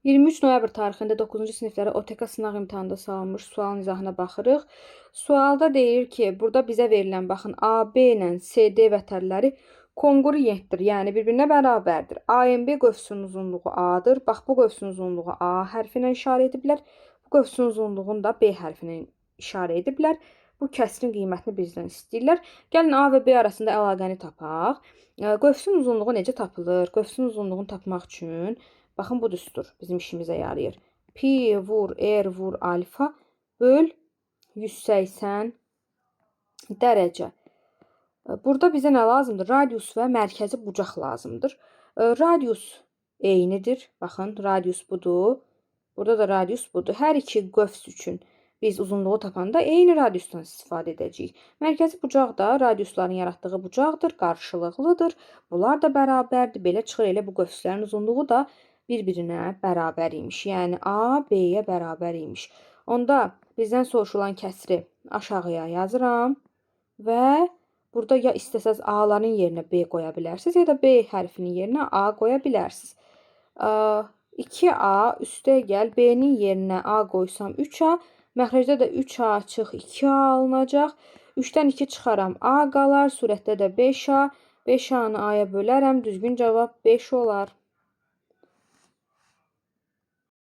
23 noyabr tarixində 9-cu siniflərə OTK sınaq imtahanında salınmış sualın izahına baxırıq. Sualda deyir ki, burada bizə verilən, baxın, AB ilə CD vətərləri konqruentdir, yəni bir-birinə bərabərdir. AMB qövsünün uzunluğu A-dır. Bax, bu qövsün uzunluğu A hərfi ilə işarə ediblər. Bu qövsün uzunluğunu da B hərfi ilə işarə ediblər. Bu kəsrin qiymətini bizdən istəyirlər. Gəlin A və B arasında əlaqəni tapaq. Qövsün uzunluğu necə tapılır? Qövsün uzunluğunu tapmaq üçün baxın, bu düstur bizim işimizə yarayır. Pi vur R vur alfa böl 180 dərəcə. Burada bizə nə lazımdır? Radius və mərkəzi bucaq lazımdır. Radius eynidir. Baxın, radius budur. Burada da radius budur. Hər iki qövs üçün biz uzunluğu tapanda eyni radiusdan istifadə edəcəyik. Mərkəzi bucaq da radiusların yaratdığı bucaqdır, qarşılıqlıdır. Bunlar da bərabərdir. Belə çıxır, elə bu qövslərin uzunluğu da bir-birinə bərabər imiş. Yəni A B-yə bərabər imiş. Onda bizdən soruşulan kəsri aşağıya yazıram və burada ya istəsəz A-ların yerinə B qoya bilərsiniz, ya da B hərfinin yerinə A qoya bilərsiniz. 2A üstə gəl, B-nin yerinə A qoysam 3A, məxrəcdə də 3A çıx 2A alınacaq. 3-dən 2 çıxaram, A qalar, surətdə də 5A. 5A-nı A-ya bölərəm, düzgün cavab 5 olar.